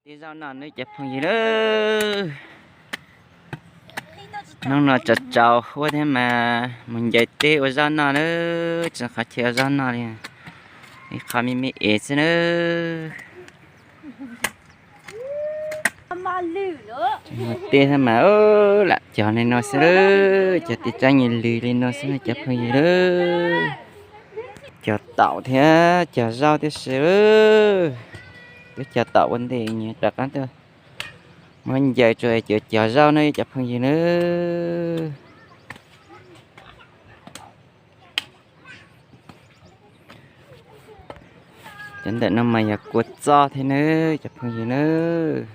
Tij zaub no nawb cov phooj ywg nawb. Hnub no tsaus tsaus huab thiab mas mus ncaws teb ua zaub noj nawb, tsis qhov chaw ua zaub noj li, ib qho me me es xwb nawb. Mus teb thiab mas lam cog li no xwb, cog tib tsaab nyias lwg li no xwb cov phooj ywg nawb. Cog taum thiab cog zaub tib si. Twb cog taum ua ntej nyias rov qab tuaj muab ncaws rua cov cog zaub nawb cov phooj ywg nawb. Cov ntawm no mas yog kua txob thiab nawb cov phooj ywg nawb.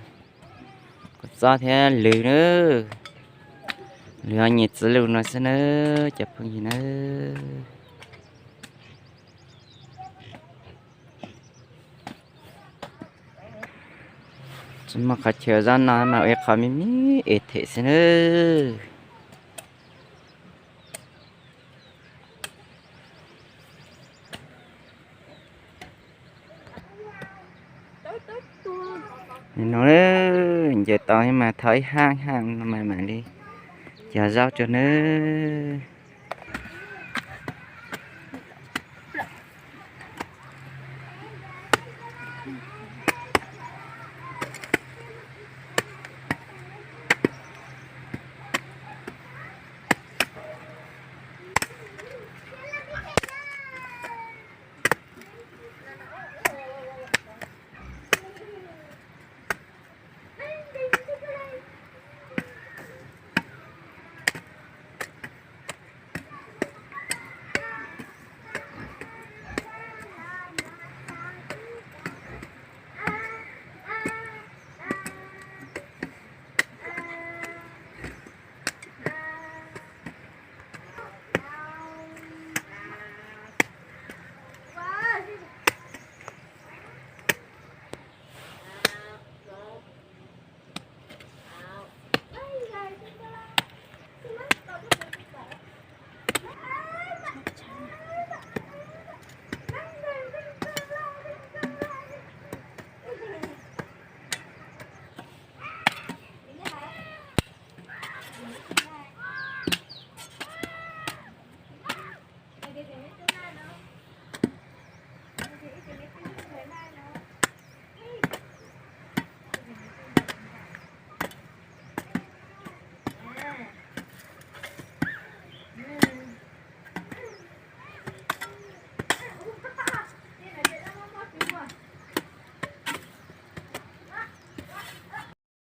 Kua txob thiab lwg nawb. Lwg nyias txwv lug no xwb nawb cov phooj ywg nawb. Tsis muaj qhov chaw zaub no mas ua ib qho me me es them xwb nawb. No ncaws tau mas thau ib haaj haaj no mas mam li cog zaub rua nawb.